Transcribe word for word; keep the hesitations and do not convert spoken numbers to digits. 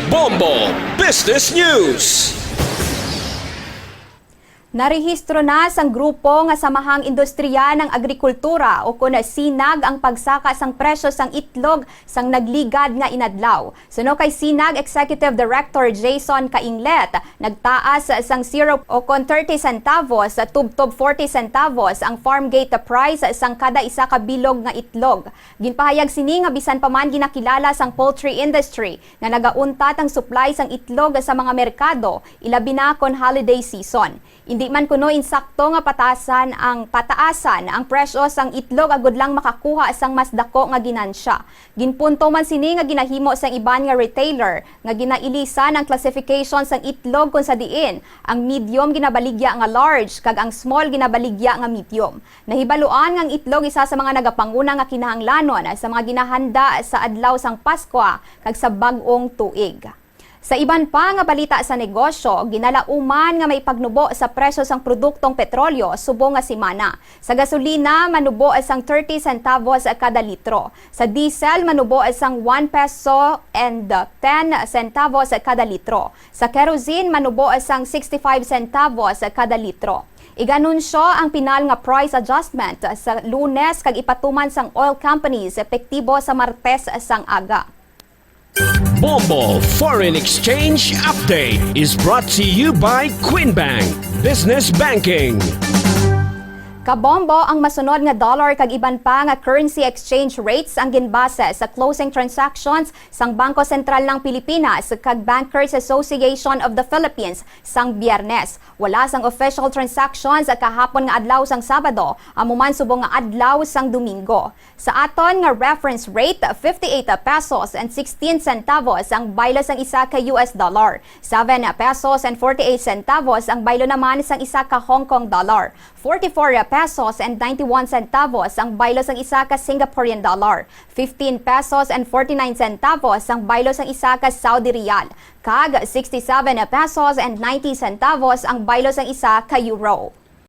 Bombo Business News. Narehistro na sang grupo nga Samahang Industriya ng Agrikultura o kon sinag ang pagsaka sang presyo sang itlog sang nagligad nga inadlaw. Suno kay sinag Executive Director Jason Kainglet, nagtaas sang zero o kon thirty centavos tubtob forty centavos ang farm gate price sang kada isa ka bilog nga itlog. Ginpahayag sini nga bisan pa man ginakilala sang poultry industry nga nagauntat ang supply sang itlog sa mga merkado, ilabi na kon holiday season. Indi man kuno insakto nga patasan ang, pataasan ang presyo sang itlog agud lang makakuha sang mas dako nga ginansya. Ginpunto man sini nga ginahimo sang iban nga retailer nga ginailisan ang classification sang itlog, kon sa diin ang medium ginabaligya nga large kag ang small ginabaligya nga medium. Nahibaluan nga ang itlog isa sa mga nagapanguna nga kinahanglanon sa mga ginahanda sa adlaw sang Paskwa kag sa bag-ong tuig. Sa iban pa nga balita sa negosyo, ginalauman nga may pagnubo sa presyo sang produktong petrolyo subong nga semana. Sa gasolina, manubo sang thirty centavos kada litro. Sa diesel, manubo sang one peso and ten centavos kada litro. Sa kerosene, manubo sang sixty-five centavos kada litro. Iganunsyo ang pinal nga price adjustment sa Lunes kag ipatuman sang oil companies epektibo sa Martes sang aga. Bombo Foreign Exchange Update is brought to you by Queen Bank Business Banking. Kabombo, ang masunod nga dollar kag iban pa nga currency exchange rates ang ginbase sa closing transactions sang Bangko Sentral ng Pilipinas kag Bankers Association of the Philippines sang Biyernes. Wala sang official transactions kahapon nga adlaw sang Sabado, amo man subong nga adlaw sang Domingo. Sa aton nga reference rate, fifty-eight pesos and sixteen centavos ang baylo sang isa ka U S dollar, seven pesos and forty-eight centavos ang baylo naman sang isa ka Hong Kong dollar, forty-four pesos and ninety-one centavos ang baylo sang isa ka Singaporean dollar, fifteen pesos and forty-nine centavos ang baylo sang isa ka Saudi riyal, kag sixty-seven pesos and ninety centavos ang baylo sang isa ka euro.